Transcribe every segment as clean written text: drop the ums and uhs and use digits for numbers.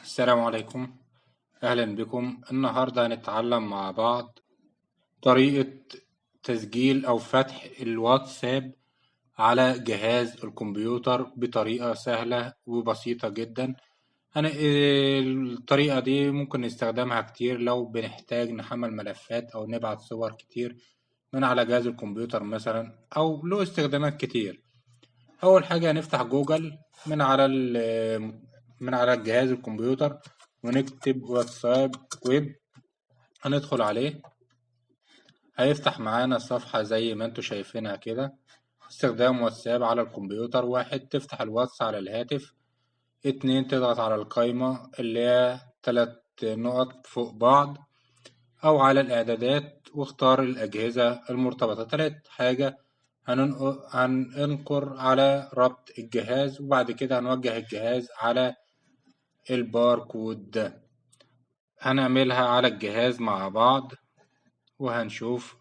السلام عليكم، أهلا بكم. النهاردة هنتعلم مع بعض طريقة تسجيل أو فتح الواتساب على جهاز الكمبيوتر بطريقة سهلة وبسيطة جدا. الطريقة دي ممكن نستخدمها كتير لو بنحتاج نحمل ملفات أو نبعت صور كتير من على جهاز الكمبيوتر مثلا، أو له استخدامات كتير. أول حاجة هنفتح جوجل من على الجهاز الكمبيوتر ونكتب واتساب ويب، هندخل عليه. هيفتح معانا صفحة زي ما انتوا شايفينها كده، استخدام واتساب على الكمبيوتر. 1، تفتح الواتس على الهاتف. 2، تضغط على القايمة اللي هي 3 نقط فوق بعض أو على الإعدادات واختار الأجهزة المرتبطة. تالت حاجة هننقر على ربط الجهاز، وبعد كده هنوجه الجهاز على الباركود ده. هنعملها على الجهاز مع بعض وهنشوف.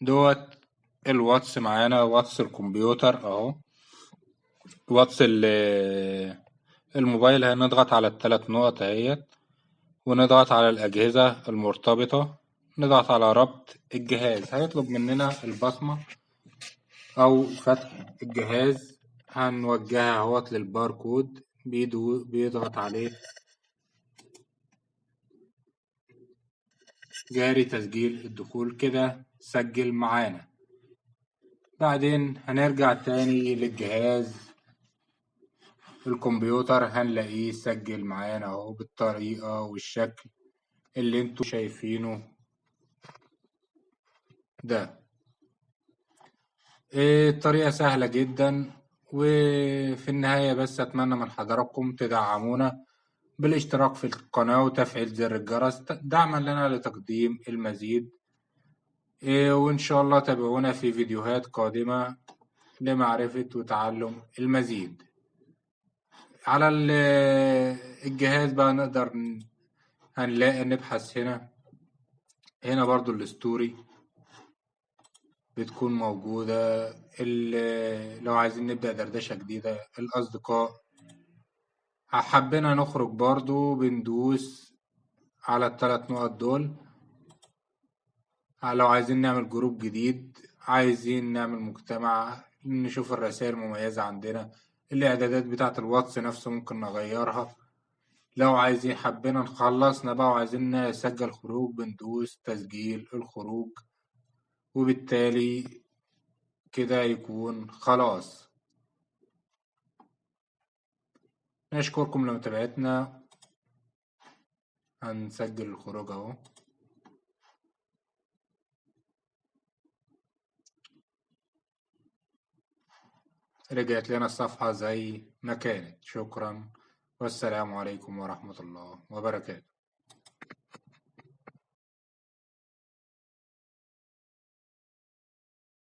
دوت الواتس معانا، واتس الكمبيوتر اهو، واتس الموبايل. هنضغط على الثلاث نقط اهيت ونضغط على الأجهزة المرتبطة، نضغط على ربط الجهاز. هيطلب مننا البصمة أو فتح الجهاز، هنوجهها اهوت للباركود، بيضغط عليه، جاري تسجيل الدخول. كده سجل معانا. بعدين هنرجع تاني للجهاز الكمبيوتر، هنلاقيه سجل معانا اهو بالطريقة والشكل اللي انتوا شايفينه ده. الطريقة سهلة جدا. وفي النهاية بس أتمنى من حضراتكم تدعمونا بالاشتراك في القناة وتفعيل زر الجرس دعما لنا لتقديم المزيد. وإن شاء الله تابعونا في فيديوهات قادمة لمعرفة وتعلم المزيد. على الجهاز بقى نقدر هنلاقي نبحث هنا برضو ال story بتكون موجودة. لو عايزين نبدأ دردشة جديدة، الأصدقاء. حبينا نخرج برضو بندوس على الثلاث نقط دول. لو عايزين نعمل group جديد، عايزين نعمل مجتمع، نشوف الرسائل المميزة عندنا، الإعدادات بتاعة الواتس نفسه ممكن نغيرها. لو عايزين حبينا نخلصنا بقى وعايزين نسجل خروج، بندوس تسجيل الخروج، وبالتالي كده يكون خلاص. نشكركم لمتابعتنا. هنسجل الخروج اهو. رجعت لنا الصفحة زي ما كانت. شكرا والسلام عليكم ورحمة الله وبركاته.